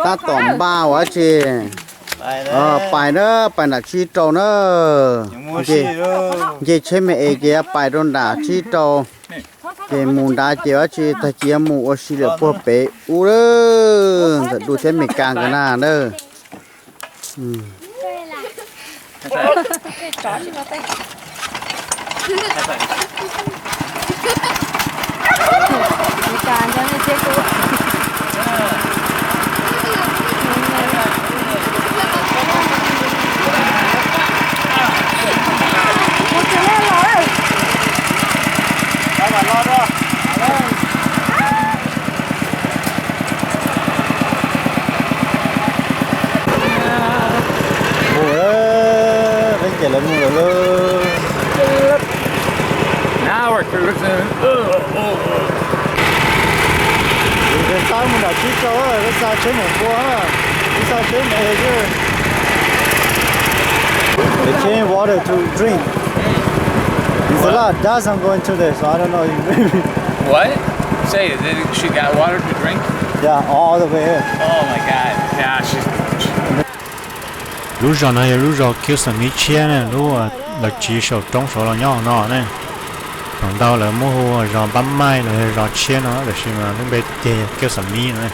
Ab tom npaj ua dab tsi? Pais na, pais nram tsib rau na. Nce tsheb me es ces pais rau nram tsib rau. Ces mus nrad ces ua dab tsi tag kis yuav mus ua si lawm puag pem ub lawm. Ntxawm Dub thiab Mes Kas nkawd na na. Mus lawm, peb ces lawv mus lawm lauj. Now we're cruising. Peb xa mus nram tsib rau, peb xa tsheb mus pua, peb xa tsheb mus xwb. They change water to drink. There's a lot of dust going to there, so I don't know if maybe. What? Say, they, she got water to drink? Yeah, all the way here. Oh my God. Yeah, she's Lub zos no yog lub zos Kiav Xam Miv tshiab na, lub lawv tsiv saum roob saud los nyob hauv no ne. Thaum ntau lawv muab hu ua zos Npab Maij los yog zos tshiab no, tab sis mas lub npe tiag tiag yog Kiav Xam Miv no.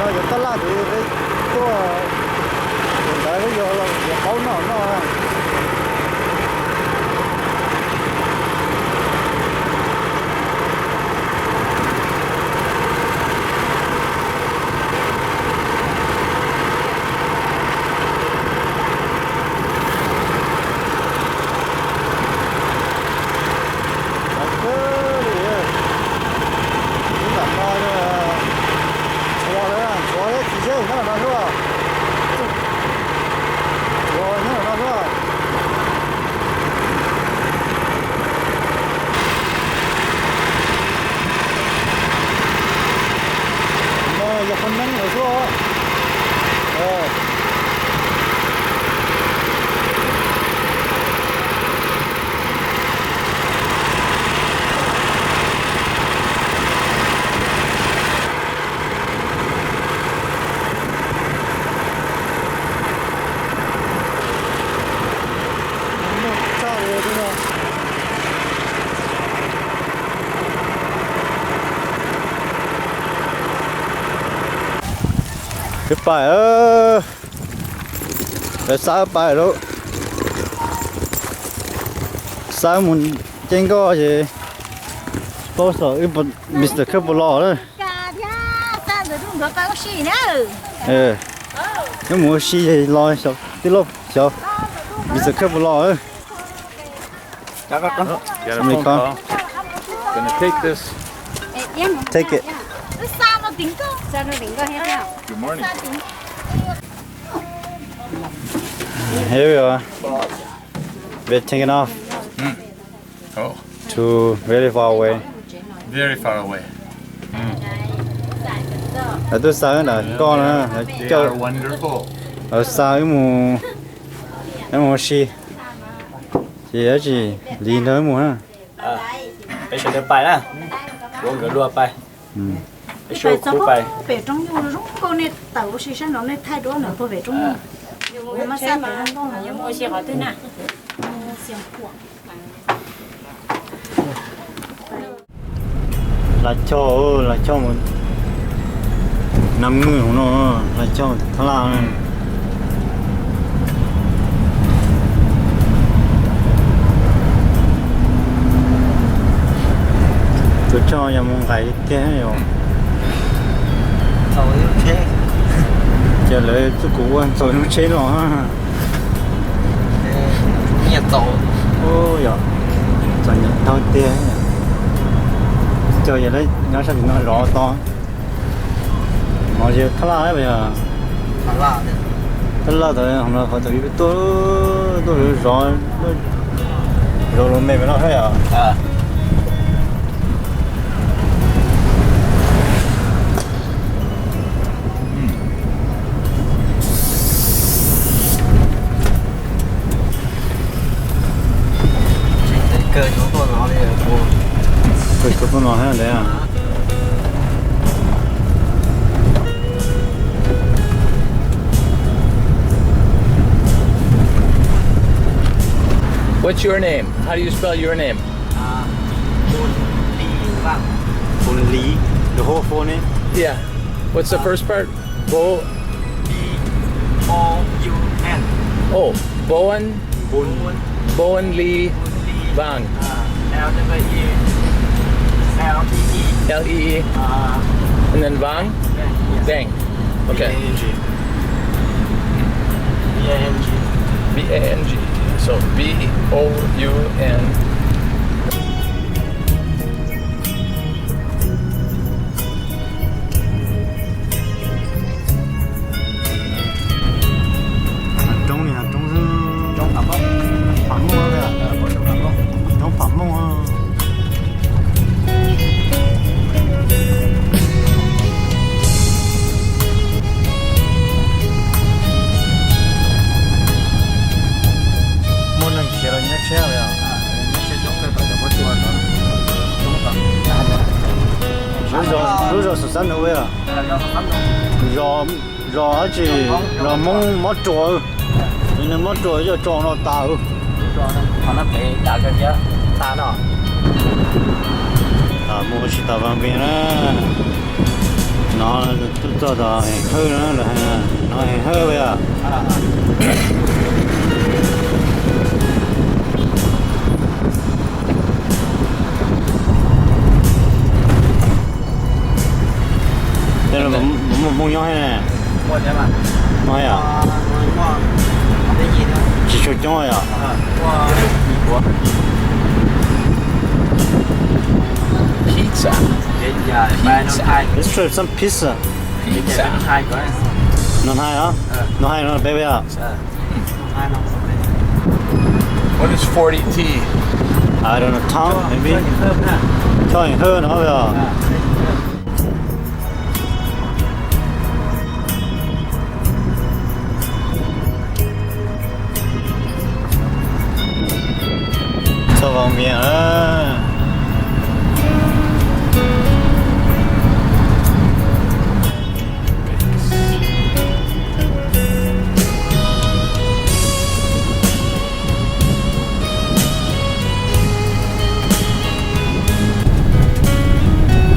No yuav taj laj tus peb tuaj, tus ntawd yog los yuav qaub noj noj. Ntxuav lawm, ntxuav txiv zeb nyob no xwb. Ntxuav nyob no xwb. No yog qhov neeb lawm xwb. Wb pais, lawv xa wb pais lawm. Xa mus ceeb nkoj ces paub xyov wb Mister Khawb puas los lawm. Wb mus ua si los xyov tij laug xyov Mister Khawb puas los. Take it. Good morning. Here we are. We're taking off. Oh. To very far away. Very far away. Lawv tuaj xa wb nram nkoj na, lawv coj, lawv xa wb mus, wb mus ua si, ces dab tsi Lis nrog wb mus na. Peb sawv daws pais na, kuv nkawd luag pais. Peb sawv daws pais. Pem roob yug zoo nkauj, nej tawm ua si sab no, nej thaij duab ntawm puag pem roob yug. Laj choj, laj choj mus Nam Ngwj no, laj choj Thab Laj. Tus choj yog mus nqaim tiag yom. Ces lawv txuj kuv ua ntxaus lub tsheb no. Yog, txom nyem dhau tiag. Cog yog nyob sab tim no zov tau. No yog Thab Laj los yog? Tab laj tau no qhov tau ib tuaj, tuaj zov, zov lus me no thiab yom. Kawg tuaj no thiab ntawd. What's your name? How do you spell your name? Bun Li Vang. Bun Li. The whole full name? Yeah. What's the first part? Bo. B O U N. Oh, Boan. Bun. Boan Li Vang. L W E. L E E. L E E. And then Vang? Vang. Okay. V A N G. V A N G. V A N G. So B O U N. Hav roob li hav roob xwb. Roob Pham Mooj, roob Pham Mooj. Muaj neeg khiav los nyob tshiab li os. Lub zos Xus Xab Nus, zos, zos dab tsi? Zos Hmoob Mob Ruas. Neeg Mob Ruas yog tso no tas. Mus tsis tau Vaj Vias na. No tuaj txog tom Heem Hawj na, lawv hais no Heem Hawj yom. Muaj Hmoob nyob thiab ne? Muaj yom? Tsis tshua coob yom? Pizza. Pizza. Let's try some pizza. Pizza. No hais os? No hais no peb os? What is forty T? I don't know, Tom, maybe? Cho Heem Hawj no os. Txog Vaj Vias.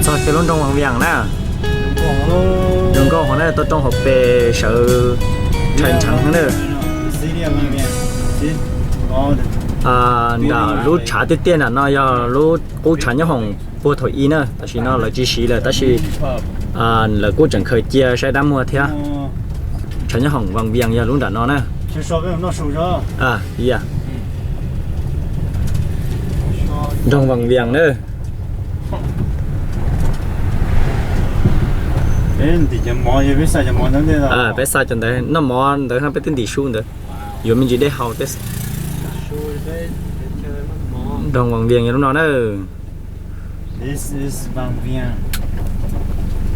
Txog kiag lub nroog Vaj Vias na. Zoo nkauj heev na, tau roob hauv pes sawv tshais ntsheev na. Nram lub tshav tiaj tiaj nram no yog lub qub tshav nyob hoom puag thaum ub na, tam sim no lawv tsis siv lawm tab sis lawv kuj tseem khaws cia saib dab muag thiab. Tshav nyob hoom Vaj Vias yog lub nram no na. Nroog Vaj Vias na. Peb xa cov ntawd, noj mov ntawd peb twb ntim su ntawd, yuav me ntsis dej haus. Nroog Vaj Vias yog lub no na.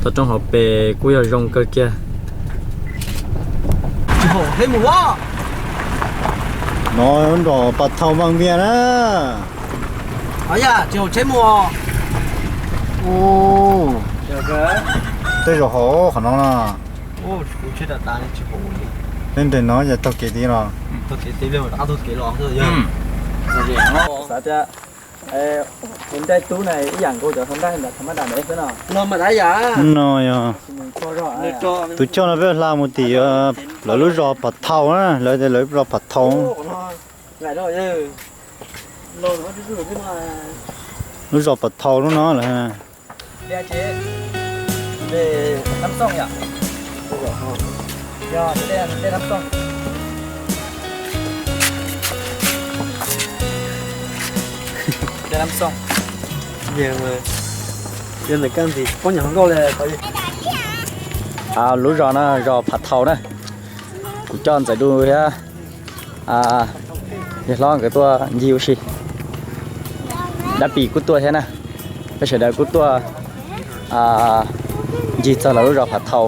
Tau roob hauv pes kuj yog zoo kawg kiag. No nram Pas Thau Vaj Vias na. Tej zaum hauv qhov no na. Nyob ntawm no ces taug kev tid los. Tus nraij tub na ib yam nkaus cov thaum nraij ntawd, thaum maj dam ntawd xwb no. No yog tus coj no peb hla mus tim lawv lub zos Pas Thau na, lawv tias lawv lub zos Pas Thau. Lub zos Pas Thau lub no lawm. Lub zos no zos Pas Thau na. Kuv coj Ntxawm Du thiab yawg hlob nkawd tuaj ncig ua si. Dab Pis kuj tuaj thiab na. Peb sawv daws kuj tuaj ncig txog lawv lub zos Phav Thau.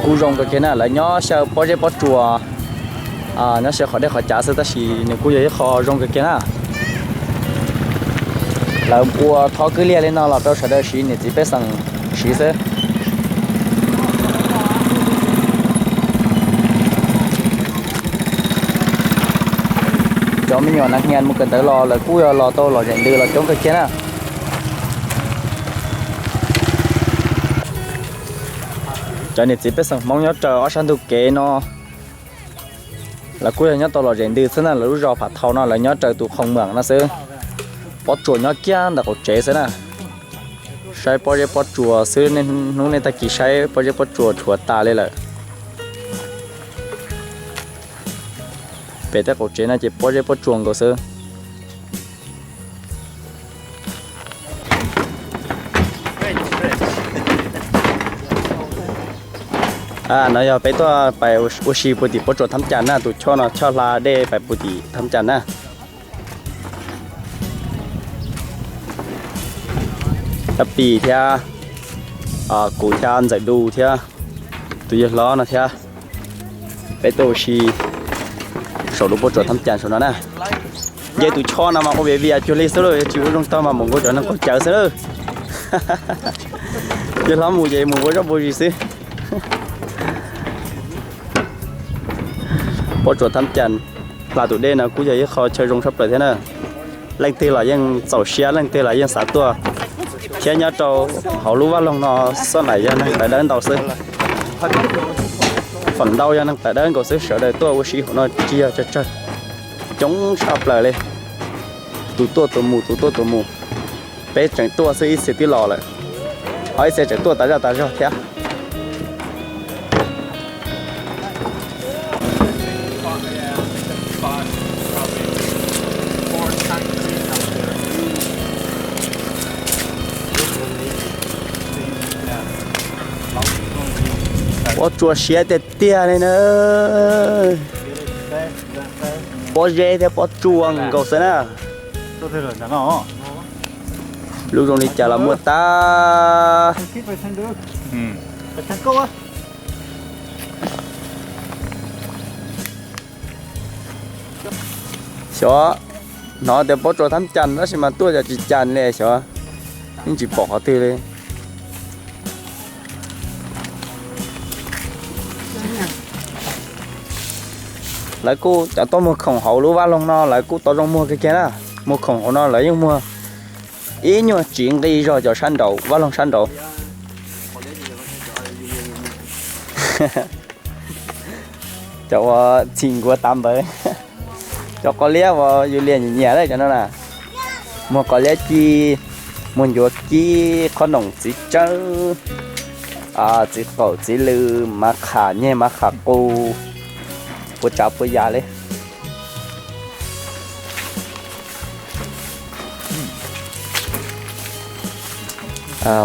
Kuj zoo kawg kiag na, lawv nyob xyaw pob zeb pob tsuas, nyob xyaw qhov dej qhov cav xwb tab sis nws kuj yog ib qho zoo kawg kiag na. Lawv ua thob kwj liag li no los rau sawv daws siv, niam txiv pej xeem siv xwb. Cov me nyuam nas hnia mus kawm ntawv los lawv kuj yog los tau lom zem ntws los coob kawg kiag na. Cov niam txiv pej xeem Hmoob nyob raws ob sab ntug kev no lawv kuj yog nyob tau lom zem ntws xwb na. Lawv lub zos Phav Thau no lawv nyob raws tus khoom mam no xwb. Pob tsuas nyob kiag ntawm qaum tsev xwb na. Saib pob zeb pob tsuas xwb, niaj hnub niaj tag kis saib pob zeb pob tsuas dhuav tas li lawm. Pem tej qaum tsev no ces pob zeb pob tsuas nkaus xwb. No yog peb tuaj pais ua si puag tim pob tsuas Thab Cas na, tus choj no choj hla dej pais puag tim Thab Cas na. Dab Pis thiab kuv thiab Ntxawm Du thiab tus yawg hlob no thiab peb tuaj ua si saum lub pob tsuas Thab Cas saum no na. Nce tus choj no mas ua viav vias cuag li xwb lauj, yog tsis ua zoo tag mas mus nkaus cov neeg qaum cawv xwb lauj. Yawg hlob mus ces mus ua zaub ua zis xwb. Pob tsuas Thab Cas hla tus dej no kuj yog ib qho chaw zoo tshaj plaws thiab na. Leej twg los yeej txaus siab, leej twg los yeej xav tuaj, thiab nyob rau hauv lub vaj loog no xoj naim yog neeg tawv dawb ntau xwb. Feem ntau yog neeg tawv dawb nkaus xwb, sawv daws tuaj ua si hauv no tsis yog tsawg tsawg, coob tshaj plaws li. Tus tuaj tus mus, tus tuaj tus mus. Peb tseem tuaj xwb ib txhia twb los lawm, ho ib txhia tseem tuaj tas zaj tas zog thiab. Pob tsuas siab tiag tiag li na. Pob zeb thiab pob tsuas nkaus xwb na. Lub zoo li cas los muaj tag. Xyov, hnov tias pob tsuas Thab Cas tab sis mas tuaj cas tsis cas li xyov, yeej tsis pom qhov twg li. Lawv kuj cov tuaj muag khoom hauv lub vaj loog no lawv kuj tau zoo muag kiag kiag na. Muag khoom hauv no lawv yeej muag ib nyuag tsiv nqi zog cov sab nraud, vaj loog sab nraud. Cov uas txhim nkuav tav npawv, cov qos liab uas yus liam nyiam nyiam lawm cov no na. Muag qos liab ci, muag ncuav kib, qhob noom, txiv tsawb, txiv qaum, txiv lws, mav qham nyeg, mav qham qus, puas tsav puas yam li.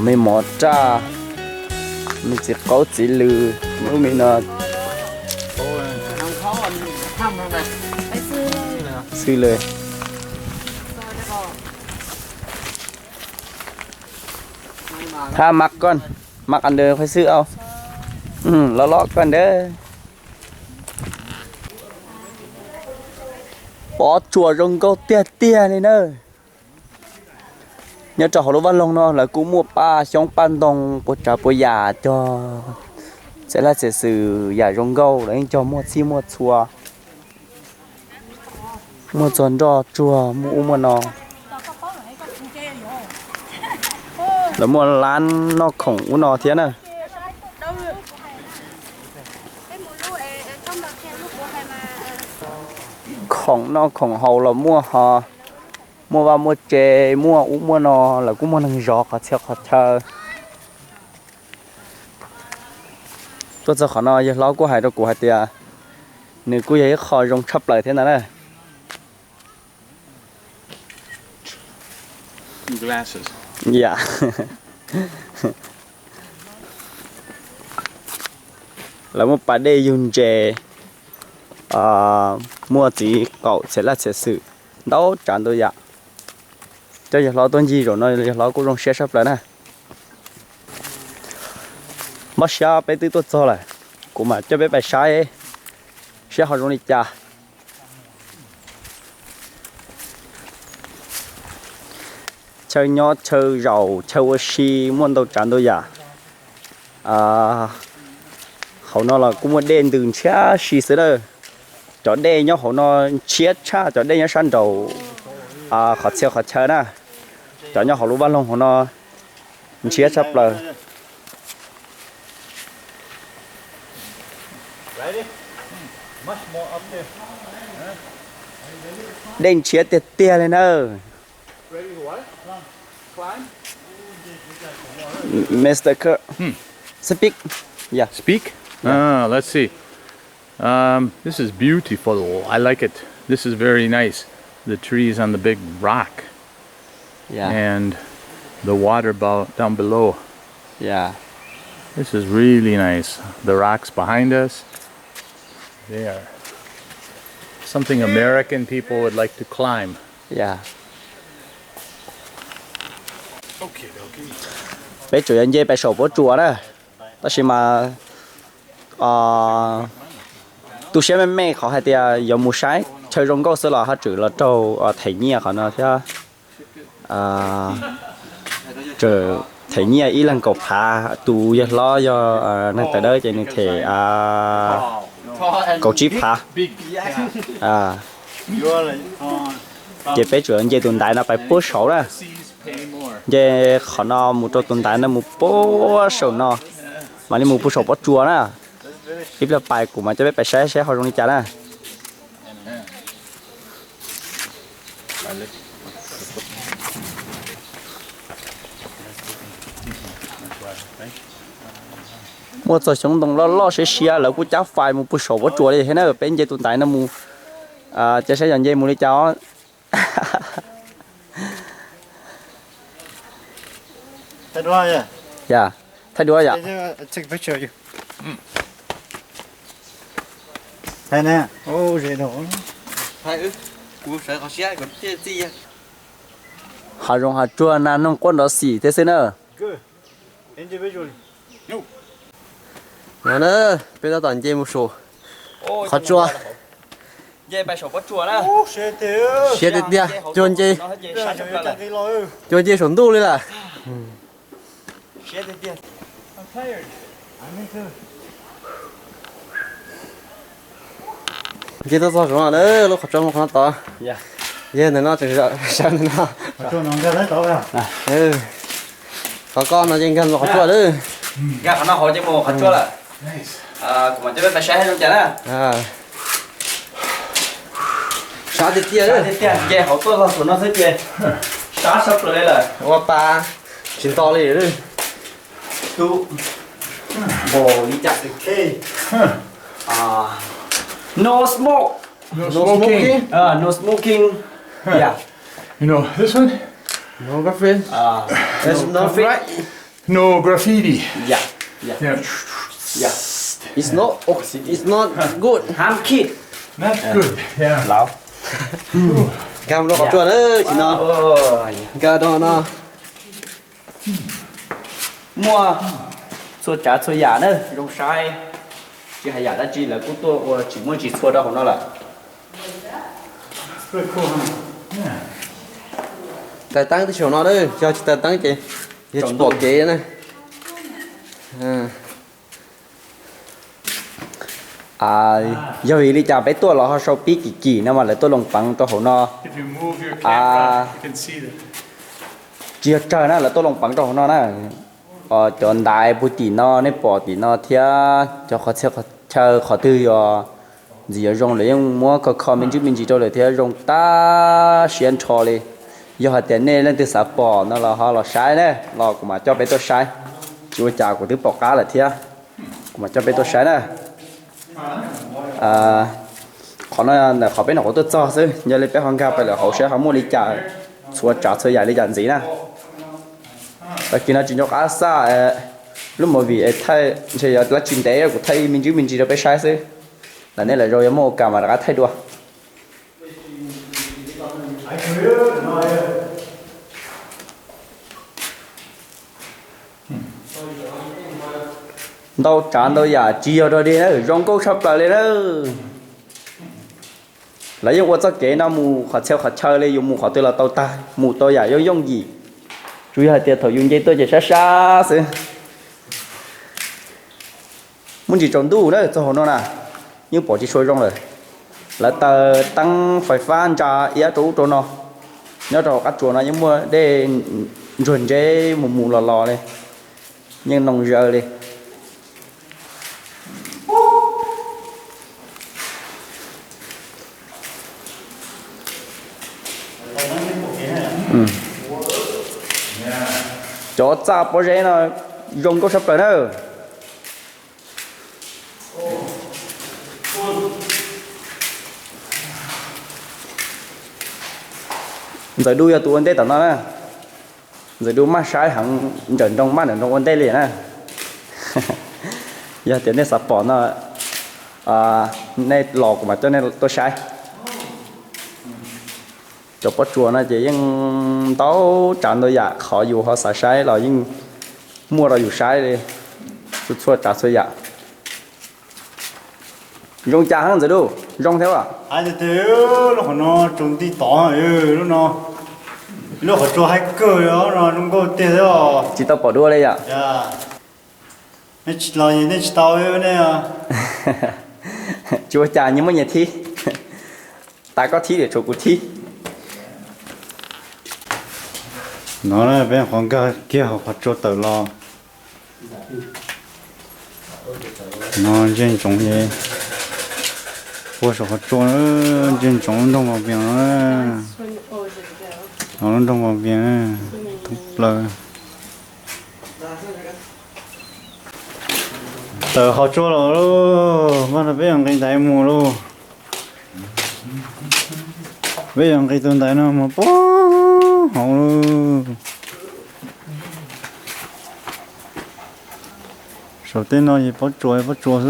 Me mov raj, me txiv qaub txiv lws, lub me no xwb li. Thab mab koj, mab qas ntawd qhov xwb au. Loj loj koj ntawd. Pob tsuas zoo nkauj tiag tiag li na. Nyob rau hauv lub vaj loog no lawv kuj muaj paj xyoob paj ntoo puas tsav puas yam cog txiv laj txiv xwm yam zoo nkauj lawv yeej cog muaj txhij muaj txhua. Muaj txog nroj tsuag muaj ub muaj no. Lawv muaj lab noj khoom ub no thiab na. Khoom noj khoom haus los muaj ho, muaj vaj muaj tse, muaj ub muaj no, lawv kuj muaj neeg zov qhov txhia qhov chaw. Tuaj txog qhov no yawg hlob kuj hais rau kuv hais tias nws kuj yog ib qho zoo tshaj plaws thiab ntag na. Yam. Lawv muaj pas dej yug ntses, muaj txiv qaum txhia laj txhia xwm ntau tsav ntau yam. Cov yawg hlob tuaj ncig zaum no yawg hlob kuj zoo siab sab plaws na. Mob siab peb twb tuaj txog lawm, kuv mam coj peb pais saib seb ho zoo li cas. Chaw nyob chaw zaum chaw ua si muaj ntau tsav ntau yam. Hauv no los kuj muaj dej ntws ntshiab si xwb na. Cov dej nyob hauv no ntshiab tshaj cov dej nyob sab nraud qhov txhia qhov chaw na. Cov nyob hauv lub vaj loog hauv no ntshiab tshaj plaws. Dej ntshiab tiag tiag li na. Mister Kerr, speak. Yeah. Speak? Ah, let's see. Um, this is beautiful. I like it. This is very nice. The trees on the big rock. Yeah. And the water bo- down below. Yeah. This is really nice. The rocks behind us. They are something American people would like to climb. Yeah. Peb tsuas yog nce pais saum pob tsuas na, tab sis mas tu siab me me qhov hais tias yuav mus saib chaw zoo nkauj xwb los ho tseem los raug them nyiaj qhov no thiab. Tseem them nyiaj ib leeg kaum phav, tus yawg hlob yog neeg tawv dawb ces nws them kaum tsib phav. Ces peb tsuas nce tus ntaiv no pais puag saud na. Nce qhov no mus rau tus ntaiv no mus puag saum no, mam li mus puag saum pob tsuas na. Ib pliag pais kuv mam coj peb pais saib saib ho zoo li cas na. Muaj txoj xyoob ntoo loj loj siab siab, lawv kuj cab fais mus puag saum pob tsuas li thiab na. Peb nce tus ntaiv no mus, cia saib yog nce mus li cas os. Thaij duab yom? Hav zoov hav tsuag nas noog quaj nrov xim thiab xwb na. No na, peb tab tom nce mus saum qhov tsua. Siab tiag tiag, cuag nce, cuag nce saum ntuj li lawm. Nce tuaj txog saum no na, lub qhov tsua muaj qhov no tod. Yog ntawm no tseem sawv ntawm no. Qhov ko no ces nkag mus qhov tsua lawm. Nkag qhov no hauv ces mus qhov tsua lawm. Kuv mam coj peb pais saib zoo cas na. Sab tiag tiag, tiag tiag, nce hauv tuaj txog saum no xwb ces sab sab plaws li lawm. Ua pa tsis nto li. Tub, npaum li cas? No smoke. No smoking. No smoking. Yeah. You know this one? No graffiti. There's no graffiti. Yeah. Yeah. Yeah. It's not, it's not good. Ham kid. Not good. Yeah. Laus. Nkag rau qhov tsua na, tsis no. Nkag rau no. Muaj txhua tsav txhua yam na, zoo saib. Tsis hais yam dab tsi lawv kuj tuaj ua tsis muaj tsis txhua rau hauv no lawm. Taws teeb twb saum no, yog tsis taws teeb ces yog tsis pom kev na. Yog vim li cas peb tuaj los ho sau pib kim kim no mas lawv tuaj loos peev rau hauv no. Tsis yog tsawg na, lawv tuaj loos peev rau hauv no na. Cov ntaiv puag tim no nej pom tim no thiab cov qhov txhia qhov chaw qhov twg yog ntxim yuav zoo lawv yeej muab kho kho me ntsis me ntsis rau lawm thiab zoo tab siab nrho li. Yog hais tias nej leej twg xav pom no los ho los saib na, los kuv mam coj peb tuaj saib. Tsis ua cas kuv twb pom qab lawm thiab, kuv mam coj peb tuaj saib na. Qhov no ntawm qhov peb nyuam qhuav tuaj txog xwb, yog li peb ho nkag pais lawm hauv saib ho muaj li cas, txhua tsav txhua yam li cas ntxiv na. Tag kis no tsis nco qab xaj Lub movie es thaij ntshe yog lab tsis ntev kuv thaij me ntsis me ntsis rau peb saib xwb. Lam nej lam zaus yog muaj ua kam mas rov qab thaij dua. Ntau tsav ntau yam tsis yog dog dig na, zoo nkauj tshaj plaws li na. Lawv yeej ua txoj kev no mus qhov txhia qhov chaw li, yus mus qhov twg los tau tag, mus tau yam yooj yooj yim. Tsuas yog hais tias thaum yus nce tuaj ces sab sab xwb. Muaj ntsis tsaus ntuj na, txog hauv no na, yeej pom tsis tshua zoo lawm. Lawv taws teeb fais fab ntsa iab rau ub rau no, nyob rau hauv qab tsuas no yeej muaj dej ntsuag ntseb mus mus los los li, yeej noo zaws li. Cov txaj pob zeb no zoo nkauj tshaj plaws na. Ntxawm Duj yog tus ua ntej tom no na. Ntxawm Duj maj saib heev, nrawm nroos maj nrawm nroos ua ntej li na. Yog tias nej xav pom no, nej los kuv mam coj nej tuaj saib. Cov pob tsuas no ces yeej ntau tsav ntau yam, qhov yus ho xav saib los yeej muaj rau yus saib li, txhua txhua tsav txhua yam. Zoo cas heev Ntxawm Duj, zoo thiab as? Lub qhov no tsaus nti tod, lub no, lub qhov tsua haib kawg li no, zoo nkauj tiag thiab os. Tsis tau pom dua li yom? Los nej tsis tau ne. Tsis ua cas, nyias muaj nyias thib. Tas koj thib, tshuav kuv thib. No peb qhov nkag kiag hauv qhov tsua tawm los. No ntseg ntsoov, puag saum qhov tsua, ntseg ntsoov lub nroog Vaj Vias no. No lub nroog Vaj Vias thoob plaws. Tawm qhov tsua los lauj, mas peb yuav nqis ntaiv mus lauj. Peb yuav nqis tus ntaiv no mus puag hauv lauj. Saum tej no ces pob tsuas pob tsuas xwb.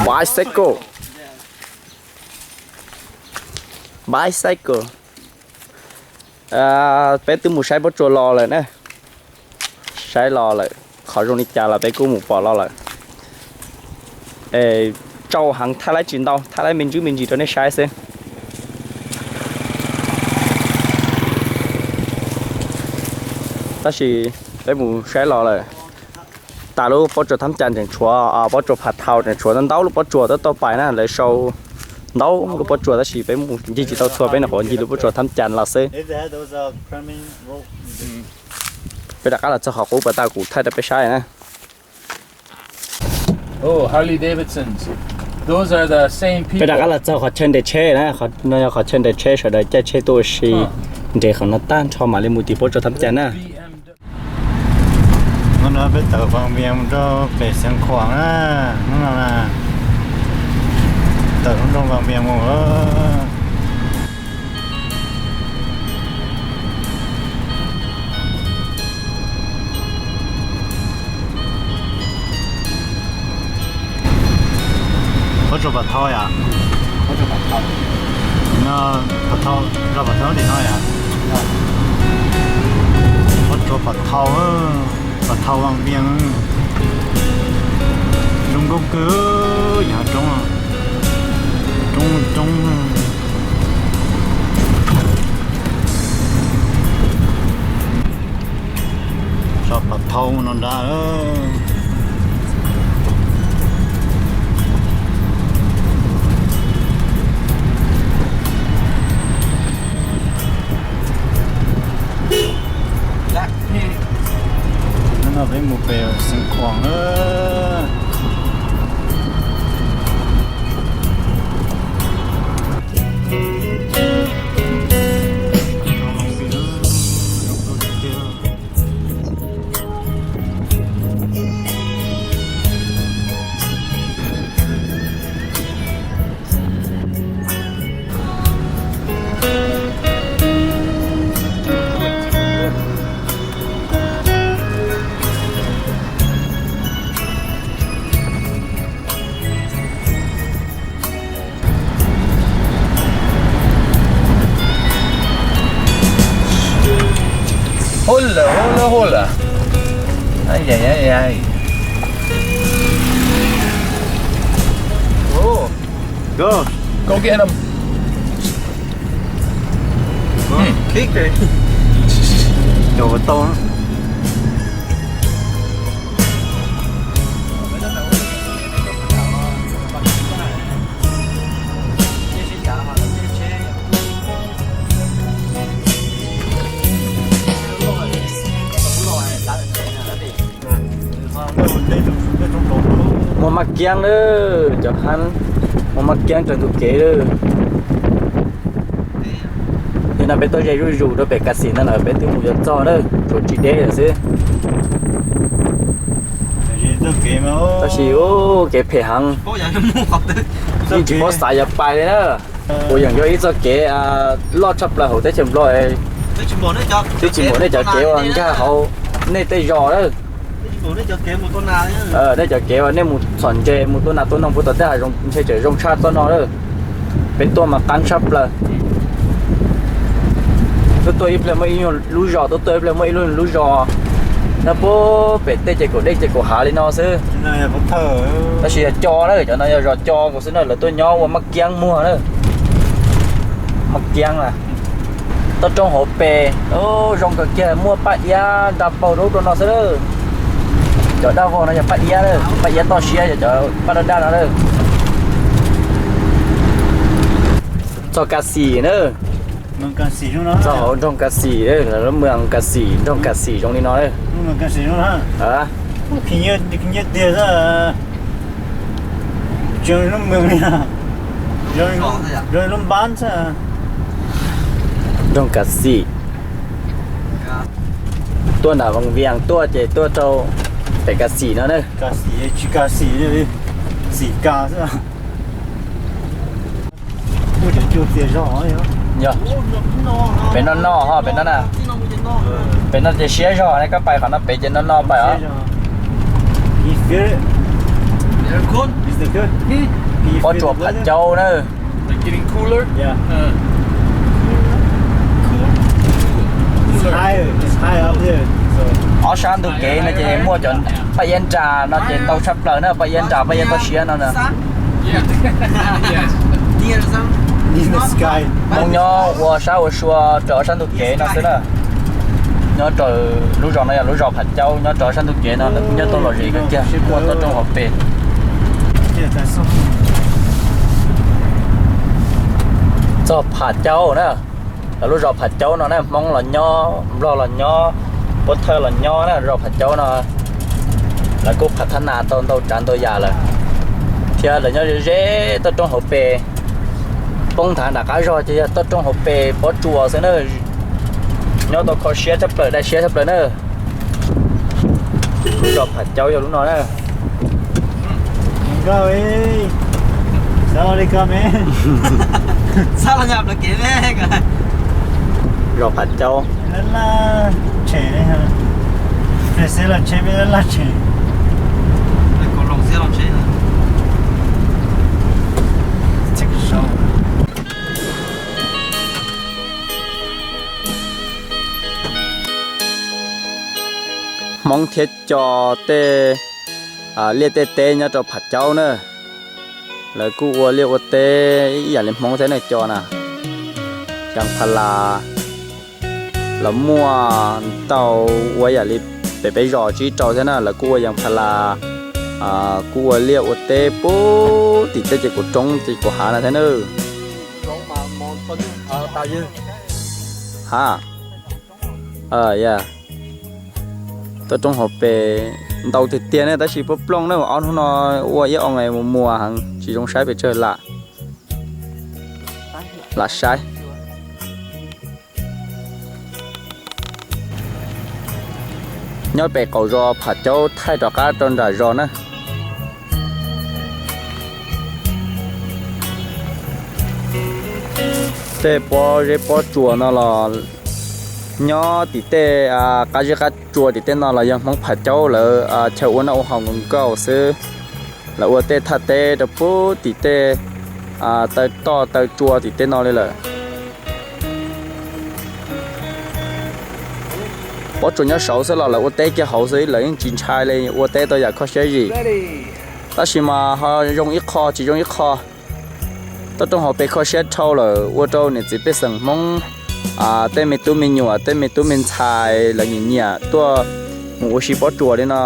Bicycle. Bicycle. Peb twb mus saib pob tsuas los lawm na. Saib los lawm, qhov zoo li cas los peb kuj mus pom los lawm. Tsau heev, thaij laib tsis ntau, thaij laib me ntsis me ntsis rau nej saib xwb. Tab sis peb mus saib los lawm, tas lub pob tsuas Thab Cas tseem tshuav, pob tsuas Phav Thau tseem tshuav ntau lub pob tsuas tab tau pais na, lawv sau ntau lub pob tsuas tab sis peb mus ncig tsis tau txhua, peb nyuam qhuav ncig lub pob tsuas Thab Cas los xwb. Peb rov qab los txog qhov qub pas tau kuv thaij rau peb saib na. Peb rov qab los txog qhov chaw nres tsheb na, no yog qhov chaw nres tsheb sawv daws caij tsheb tuaj ua si nres qhov no tag nrho mam li mus tim pob tsuas Thab Cas na. Hnub no peb tawm Vaj Vias mus rau pem Xeev Khuam na, hnub no na, tawm lub nroog Vaj Vias mus. Pob tsuas Phav Thau yom? No, Phav Thau, zos Phav Thau tim no yom? Pob tsuas Phav Thau, Phav Thau Vaj Vias, zoo nkauj kawg, yog roob, roob, roob. Zos Phav Thau no nrad. Hnub no peb mus pem Xeev Khuam na. Ay, ay, ay, ay. Oh. Go. Go get him. Go. Hmm. Kick it. Cov tau. Muaj maj kiab lawm cov hab, muaj maj kiab raws ntug kev lawm. Yog no peb tuaj ze zuj zus rau pem Kas Xim no lawm, peb twb mus yuav txog lawm, tshuav tsis deb lawm xwb. Tab sis ub, kev phem heev, yeej tsis paub xav yuav pais li na. Kuv yeem yuav ib txoj kev loj tshaj plaws hauv teb chaws Nplog, twb tsis npaum nej cov kev uas nkag hauv nej tej zos lawm. Nej cov kev uas nej mus txhom ntses mus tua nas tua noog puag tom tej hav zoov ntshe tseem zoo tshaj txoj no lawm. Peb tuaj mas qab tshaj plaws. Tuaj tuaj ib pliag muaj ib lub zos, tuaj tuaj ib pliag muaj ib lub zos. Nyob puag pem tej ces kaum dej ces kaum hav li no xwb. Tab sis yog co lawm, cov no yog zos co kuv xwb na, lawv tuaj nyob ua maj kiab muag na. Maj kiab na. Toj roob hauv pes, zoo kawg kiag, muaj paj iab nra paug rau rau no xwb lawm. Cov daj vog no yog paj iab lawm, paj iab toj siab yog cov paj daj daj no lawm. Txog Kas Xim na. Txog hauv nroog Kas Xim, lub moos Kas Xim, nroog Kas Xim zoo li no. Nroog Kas Xim. Tuaj nram Vaj Vias tuaj ces tuaj rau pem Kas Xim no na. Yog, pem no no ho, pem no na. Pem no ces siab zog ne, koj pais qhov no pem ces no no pais os. Pob tsuas Phav Caub na. Ob sab ntug kev no ces muaj cov paj iab nra no ces ntau tshaj plaws na, paj iab nra paj iab toj siab no na. Hmoob nyob ua sab ua sua rau ob sab ntug kev no xwb na. Nyob rau lub zos no yog lub zos Phav Caub, nyob rau ob sab ntug kev no lawv kuj nyob tau lom zem kawg kiag, muaj toj roob hauv pes. Txog Phav Caub na, lawv lub zos Phav Caub no na, Hmoob los nyob, Nplog los nyob, Pub Thawj los nyob na, zos Phav Caub no lawv kuj phav thab nas tau ntau tsav ntau yam lawm, thiab lawv nyob ze ze toj roob hauv pes. Poob nthav nram qab zog ces yog toj roob hauv pes pob tsuas xwb na. Nyob tau kho siab tshaj plaws, dai siab tshaj plaws na. Lub zos Phav Caub yog lub no na. Zos Phav Caub. Hmoob thiab co tej liaj tej teb nyob rau Phav Caub na. Lawv kuj ua liaj ua teb ib yam li Hmoob thiab ne, co na. Yees pha las los muaj ntau, ua yam li pem peb zos tsib rau thiab na, lawv kuj ua yees pha las, kuj ua liaj ua teb puag tim tej ces kuv roob ces kuv hav na thiab na. Ha, ya, toj roob hauv pes ntau tiag tiag ne, tab sis puab plooj ne, ob hnub no ua ib oo mus muas heev tsis zoo saib pes tsawg lam, lam saib. Nyob pem qaum zos Phav Caub thaij rov qab rau nram zos na. Tej pob zeb pob tsuas no los nyob tim tej qab zeb qab tsua tim tej no los yog Hmoob Phav Caub lawv chaw ua noj ua haus nkaus nkaus xwb. Lawv ua tej thaj teb rau puag tim tej taw toj taw tsua tim tej no li lawm. Pob tsuas nyob saud xwb los lawv ua teb kiag hauv xwb, lawv yeej tsis ntshai li, ua teb tau yam kho siab zim. Tab sis mas ho zoo ib qho tsis zoo ib qho. Toj roob hauv pes kho siab dhau lawm, ua rau niam txiv pej xeem Hmoob, tej me tub me nyuam, tej me tub me ntxhais lawv nyiam nyiam tuaj mus ua si pob tsuas li no.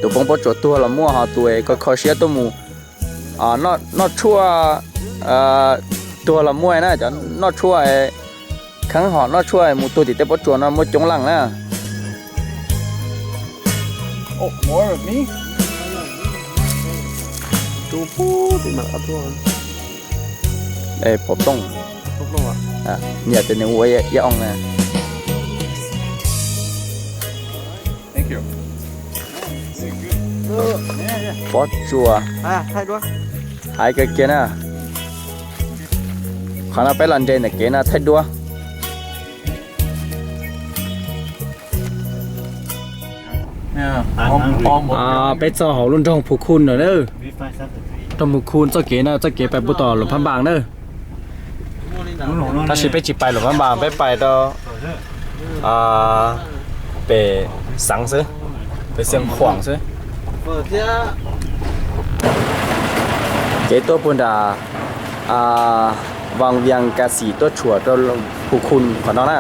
Tus poob pob tsuas tuag los muaj, ho tus kho kho siab tuaj mus noj tshuaj tuag los muaj na, cov noj tshuaj kheeb hom noj tshuaj mus tuag tim tej pob tsuas no muaj coob leej na. Phom tooj, nyiam tias nws ua ib oo na. Pob tsuas, hais kawg kiag na. Qhov no peb los nres ntawm kev no thaij duab. Peb txog hauv lub nroog Phu Khun lawm na. Nroog Phu Khun txoj kev no txoj kev pais puag tom Luam Phab Npas na. Tab sis peb tsis pais Luam Phab Npas, peb pais rau pem Xeev xwb, pem Xeev Khuam xwb. Kev tuaj puag nram Vaj Vias Kas Xim tuaj tshuam rau Phu Khun qhov no na.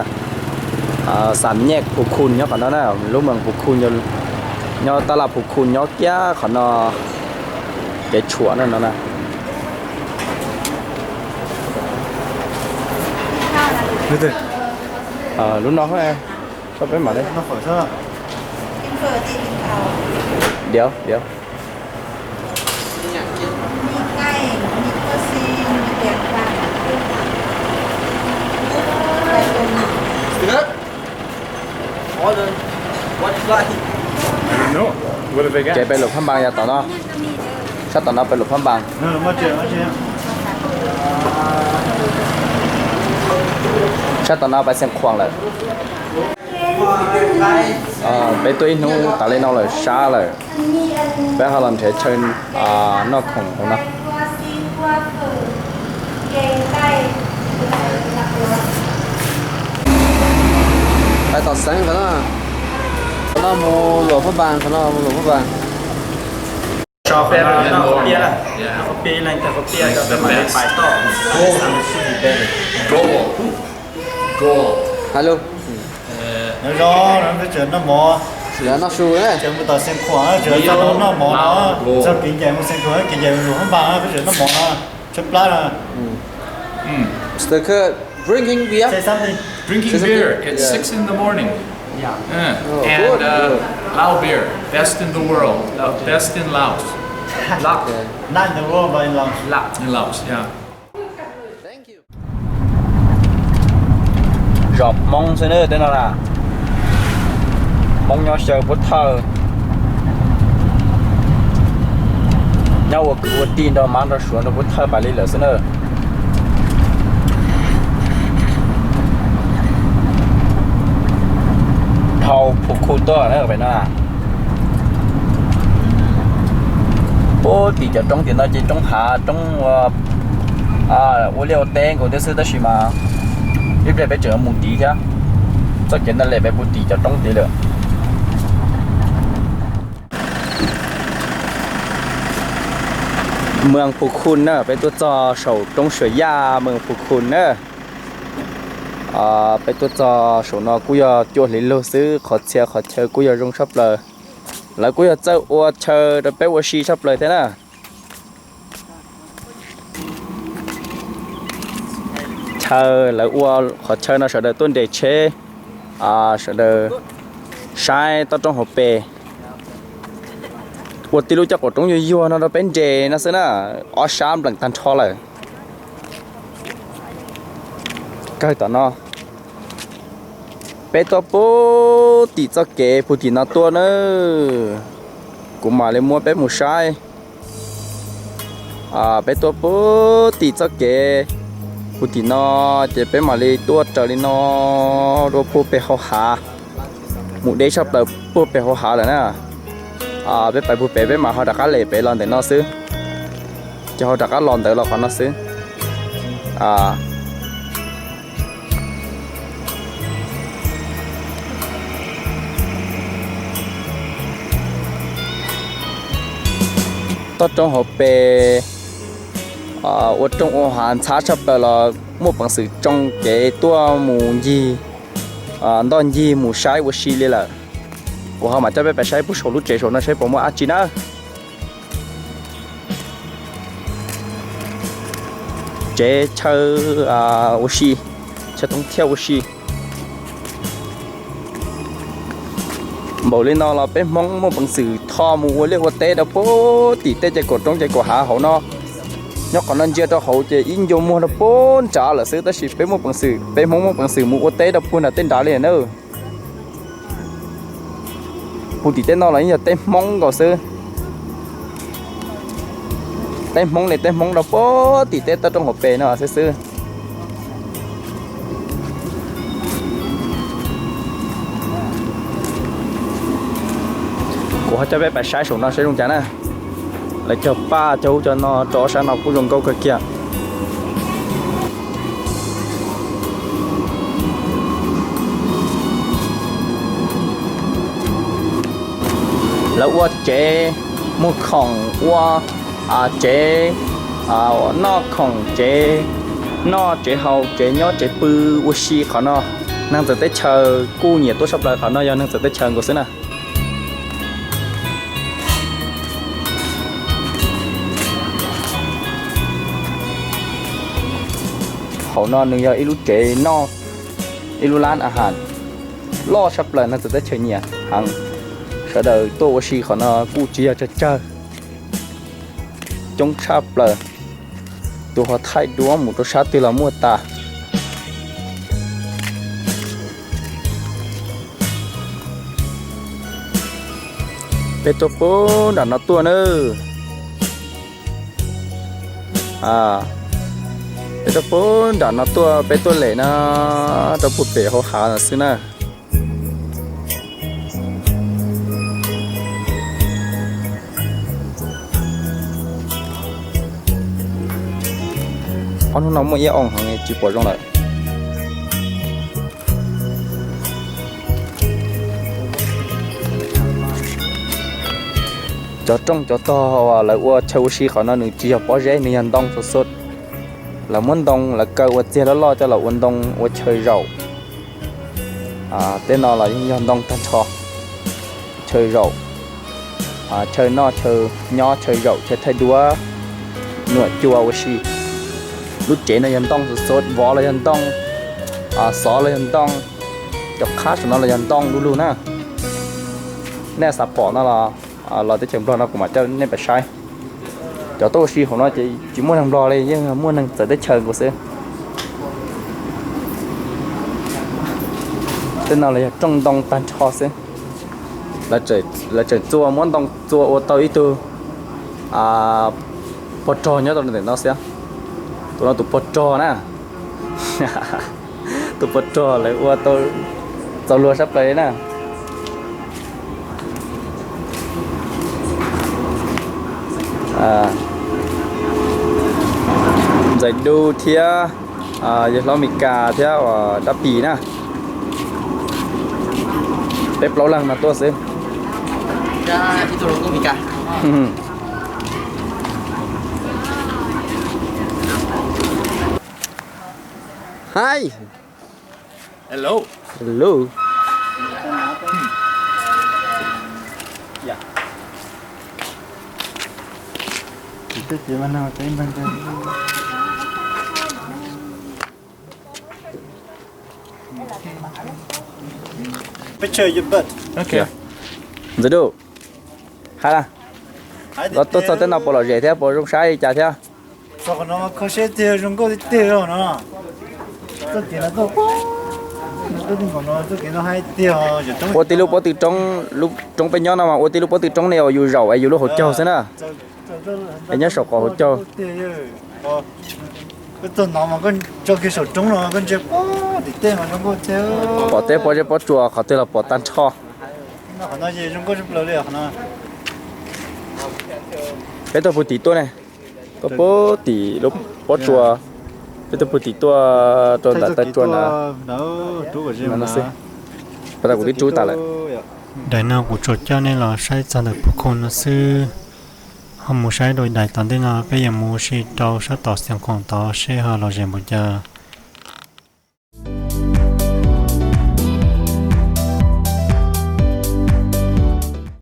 Xam Nyej Phu Khun nyob qhov no na, lub moos Phu Khun, nyob tab laj Phu Khun nyob kiag qhov no, kev tshuam na no na. Lub no, peb mam li, dio dio. Ces peb Luam Phab Npas yav tom no, sab tom no peb Luam Phab Npas, sab tom no peb Xeev Khuam lawm. Peb tuaj ib hnub tas li no lawm sab lawm, peb ho los nrhiav chaw noj khoom hauv no. Pais tom Xeev qhov no, qhov no mus Luam Phab Npas, qhov no mus Luam Phab Npas. Hello. Nyob zoo, peb tseem noj mov, noj su na, tseem mus tom Xeev Khuam, tseem txog noj mov no, txog kev ncaim mus Xeev Khuam, kev ncaim mus Luam Phab Npas, peb tseem noj mov no, tshaib plab no. Drinking beer? Say something. Drinking beer at six in the morning. Yeah. And uh, Lao beer, best in the world, the best in Laos. Laos. Not in the world, but in Laos. Laos, in Laos, yeah. Zos Hmoob xwb na tej no na. Hmoob nyob xyaw pub thawj, nyob ua kwv ua tij nrog mab nrog suav nrog pub thawj pam li lawm xwb na. Dhau Phu Khu tuaj na pem no. Puag tim cov roob tim no ces roob hav roob ua liaj ua teb nkaus thiab xwb tab sis mas ib pliag peb tseem mus tid thiab. Txoj kev ntawd lawm peb puag tim cov roob tid lawm. Moos Phu Khu na, peb tuaj txog saum roob Suav Yaj moos Phu Khu na. Peb tuaj txog saum no kuj yog cuaj hlis lug xwb, qhov txhia qhov chaw kuj yog zoo tshaj plaws. Lawv kuj yog txawj ua chaw rau peb ua si tshaj plaws thiab na. Chaw lawv ua qhov chaw no sawv daws tuaj nres tsheb, sawv daws saib toj roob hauv pes. Ua tib lub caj qaum roob yuag yuag no rau peb nres no xwb na, ob sab npleem tag nrho lawm. Kawg tom no, peb tuaj puag tim txoj kev puag tim no tuaj na, kuv mam li muab peb mus saib. Peb tuaj puag tim txoj kev puag tim no, ces peb mam li tuaj raws li no dua puag pem hauv hav, mus deb tshaj plaws puag pem hauv hav lawm na. Peb pais puag pem peb mam ho rov qab lem pem los ntawm no xwb, ces ho rov qab los ntawd los qhov no xwb. A, Toj roob hauv pes ua rooj ua hav ntxhab tshaj plaws los muaj peev xwm tsoo kev tuaj mus ncig, ntoj ncig mus saib ua si li lawm. Kuv ho mam coj peb pais saib puag saum lub tsev saum no saib puas muaj dab tsi na. Tsev chaw ua si, chaw thoob thiab ua si. Npaum li no los peb Hmoob muaj peev xwm tho mus ua liaj ua teb rau puag tim tej ces kaum roob ces kaum hav hauv no. Nyob qhov no ntsia rau hauv ces ib ncua muag rau puag nrad lawm xwb, tab sis peb muaj peev xwm, peb Hmoob muaj peev xwm mus ua teb rau puag nram tej nrad li na. Puag tim tej no los yeej yog teb Hmoob nkaus xwb. Teb Hmoob li teb Hmoob rau puag tim tej toj roob hauv pes no xwb xwb. Kuv ho coj peb pais saib saum no saib zoo cas na. Lawv cog paj cog ub cog no rau ob sab no kuj zoo nkauj kawg kiag. Lawv ua tsev muag khoom, ua tsev noj khoom, tsev noj tsev haus, tsev nyob tsev pw ua si qhov no. Neeg txawv teb chaws kuj nyiam tuaj tshaj plaws, qhov no yog neeg txawv teb chaws nkaus xwb na. Hauv no nws yog ib lub tsev noj, ib lub lab a has loj tshaj plaws neeg txawv teb chaws nyiam heev. Sawv daws tuaj ua si qhov no kuj tsis yog tsawg tsawg, coob tshaj plaws. Tus ho thaij duab mus rau sab twg los muaj tas. Peb tuaj puag nram no tuaj na. Peb tuaj puag nram no tuaj, peb tuaj lem no rau puag pem hauv hav no xwb na. Ob hnub no muaj iab oo heev tsis pom zoo lawm. Cov rooj cov tog uas lawv ua chaw ua si qhov no nws tsis yog pob zeb, nws yog ntoo xwb xwb. Lawv muab ntoo lawv kaw ua txiag loj loj coj los ua ntoo ua chaw zaum. Tej no los yeej yog ntoo tag nrho, chaw zaum, chaw noj chaw nyob, chaw zaum, chaw thaij duab, nuam cua ua si. Lub tsev no yog ntoo xwb xwb, vov los yog ntoo, xov los yog ntoo, cov qhab saum no los yog ntoo du lug na. Nej xav pom no los los teb chaws Nplog no kuv mam coj nej pais saib. Cov tuaj ua si hauv no ces tsis muaj neeg Nplog li, yeej muaj neeg txawv teb chaws nkaus xwb. Tej no los yog rooj ntoo tag nrho xwb. Lawv tseem txua, muab ntoo txua ua tau ib tug pog rog nyob rau ntawm no xwb. Tus no tus pog rog na. Tus pog rog lawv ua tau txaus luag sab plaws li na. Ntxawm Du thiab yawg hlob Mes Kas thiab uas dab Pis na. Peb plaub leeg no tuaj xwb. Hi. Hello. Hello. Ntxawm Du, hais los, tuaj txog tej no puas lom zem thiab puas zoo saib li cas thiab? Kho seb tiag zoo nkauj tiag tiag no. Ua tib lub pob tw roob, lub roob peb nyob no mas ua tib lub pob tw roob ne uas yus zaum es yus lub hauv caug xwb na. Es nyob saum qhov hauv caug. Pom teb pob zeb pob tsuas qhov twg los pom tag nrho. Peb tuaj puag tim tuaj ne, tuaj puag tim lub pob tsuas, peb tuaj puag tim tuaj rau ntawm taw tsua na. Pas tas kuv twb rub tas lawm. Daim no kuv tsuas coj nej los saib txog ntawm puag khoom no xwb. Ho mus saib dua daim tom ntej no, peb yuav mus ua si rau sab tom Xiav Khoom tod seb ho lom zem npaum cas.